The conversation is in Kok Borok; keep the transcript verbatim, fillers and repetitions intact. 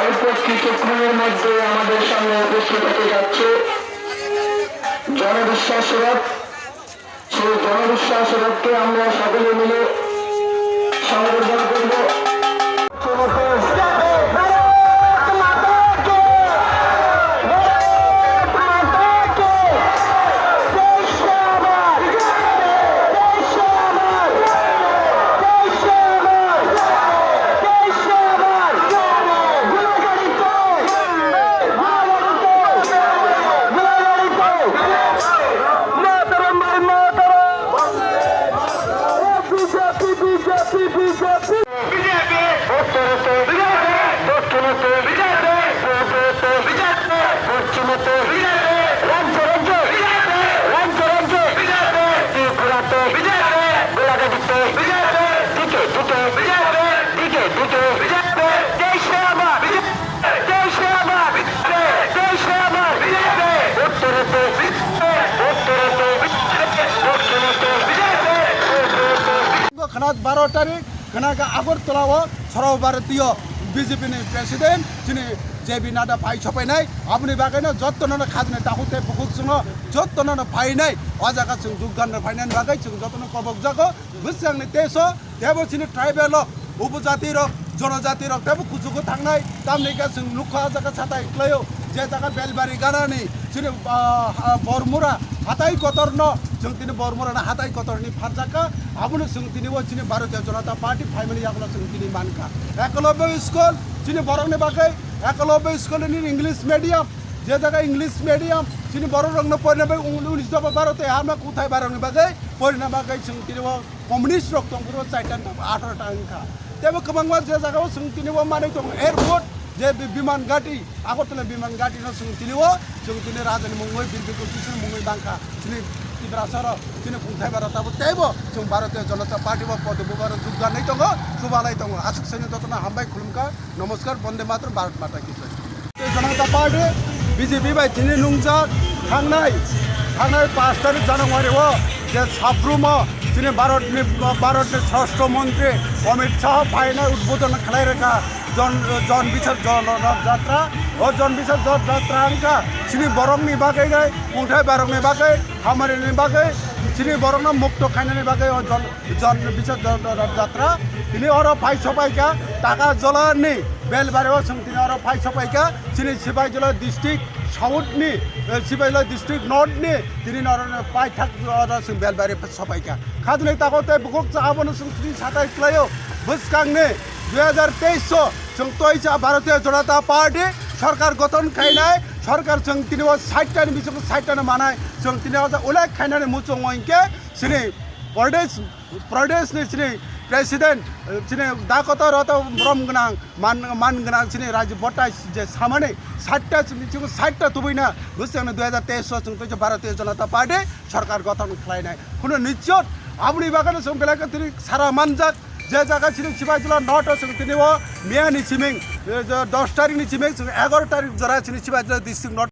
অল্প কিছুক্ষণের মধ্যে আমাদের সামনে উপস্থিত হতে যাচ্ছে জনবিশ্বাস রথ। সেই জনবিশ্বাস রথকে আমরা সকলে মিলে সংবর্ধনা করব। Khwna baro tarik khwna khe Agartala o Sarva Bharatiya B J P ni president chini J P Nadda phai sopainai, aboni bagwi no jotto no khajni takhuk tei bukhuk chwngno jotto no phainai, o jaga chwng jogdan rw phainani bagwi chwng jotto no kobok jago bwswk ni teso. Tebo chini tribal rok, upojati rok, jonojati rok tebo kuchugo thangnai, tamni khe chwng nukha o jaga satai kwlaio, je jaga Belbari ganani chini, ah, ah, Bormura hatai kotorno, chwng tini Bormura na hatai kotorni pharjakha, abono chwng tini o chini Bharatiya Janata Party phaimani yagulo chwng tini mankha. Ekalobya school chini borokni bagwi, Ekalobya school ni English medium, je jaga English medium chini borok rokno porina bagwi unis doba baro tei hama kuthai barokni bagwi porina bagwi chwng tini o Communist rok tong phuru chaita ta atharo ta wngkha. Tebo kwbangma je jagao chwng tini bo manwi tongo airport, je bi-, biman gati, Agartala biman gati no chwng tini o, chwng tini rajani mungwi, Bir Bikram Kishore mungwi bangkha. Chini Tiprasa rok, chini kungthai bara tabo teibo chwng Bharatiya Janata Party bo podo bubaro jogdan nai tongo, chubalai tongo. Aswk sani jotono hambai khulumkha. Namaskar, Bonde Mataram, Bharat Mata ki Jai. Janata Party, B J P bai tini nungjak thangnai, thangnai pash tarik January o je Sabrum o chini Bharat ni, Bharat ni Swarashtra Montri Amit Shah phainai udbodhon khlai rwkha jon, jon bisar jon jatra, o jon bisar jon jatra wngkha chini borok ni bagwi nai, kungthai borok ni bagwi, hamari ni bagwi, chini borok no mukto khainani bagwi o jon Jon bisar jon jatra tini oro phai sopaikha, Taka Jolani Belbari o chwng tini oro phai sopaikha, chini Sipaijala district south ni, eh, Sipaijala district north ni tini oro paithak oro chwng Belbari sopaikha. Khajnai tago tei bukhuk cha abono chwng tini satai kwlaio, bwskang ni dui hazar teis o chwng toisa Bharatiya Janata Party sorkar gothon khainai, sorkar chwng tini o sait ta ni bisingo sait ta no manai, chwng tini o ulik khainani muchungo hinkhe chini Pradesh Pradesh ni chini president, eh, chini dakoto roto rom gwnang man, man gwnang chini Rajib Bhattai je samani sait ta chini chini sait ta tubuina bwswk no dui hazar teis o chwng tei Bharatiya Janata Party sorkar gothon khlainai. Kuno nichot aboni bagwi no chwng belai khe tini sara manjak je jaga chini Sipaijala north o chwng tini o miya ni siming, eh, je dos tarik ni siming chwng egaroh tarik jora chini Sipaijala district north